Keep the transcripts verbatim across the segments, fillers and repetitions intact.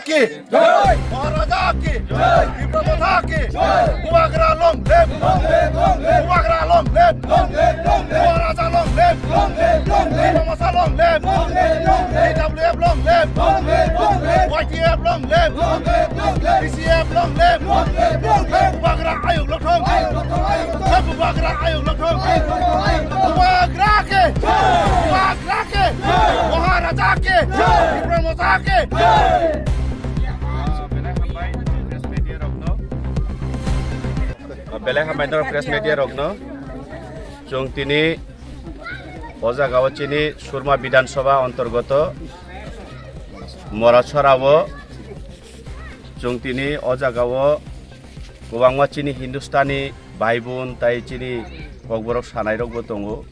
Ki jai! Maharaja ki jai! Tipra Motha ki jai! Bubagra long live! Long live, long live! Bubagra long live! Long live, long live! Maharaja long live! Long live, long live! Tipra Motha long live! Long live, long live! T W F long live! Long live, long live! Y T F long live! Long live, long live! T C F long live! Long live, long live! Bubagra ayuk lokthong! Ayuk lokthong, ayuk lokthong! Bubagra ayuk lokthong! Ayuk lokthong, ayuk lokthong! Bubagra ki jai! Bubagra ki jai! Maharaja ki jai! Tipra Motha ki jai! Belai hambai norok press media rokno. Chwng tini o jaga o chini Surma Bidhan Sabha antargoto Morachora o chwng tini o jaga o kwbangma chini Hindustani bhai bon tai chini kokborok sanai rokbo tongo.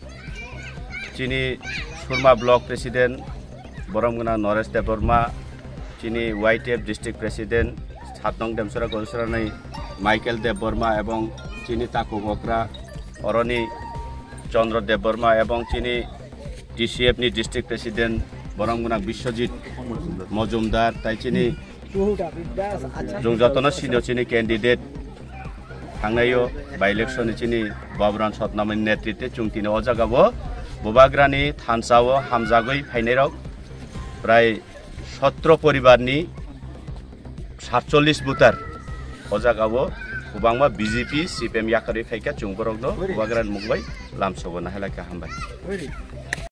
Chini Surma Block President borom gwnang Noresh Debbarma, chini Y T F District President Satnong Demsora Godosorani Michael Debbarma ebong chini Taku Bokra oroni Chandra Debbarma ebong chini T C F ni District President borom gwnang Biswajit Mojumdar tai chini Chwng jotono sino chini candidate thangnaio by election ni chini Bobran Satnamani netritwe chwng tini o jaga o Bubagrani thansa o hamjagwi phainai rok prai sotro poribar ni satchollish voter o jaga o kwbangma B J P, C P M yakarwi phaikha chwng borokno Bubagrani mungbai lamsogo nahalakha hambai.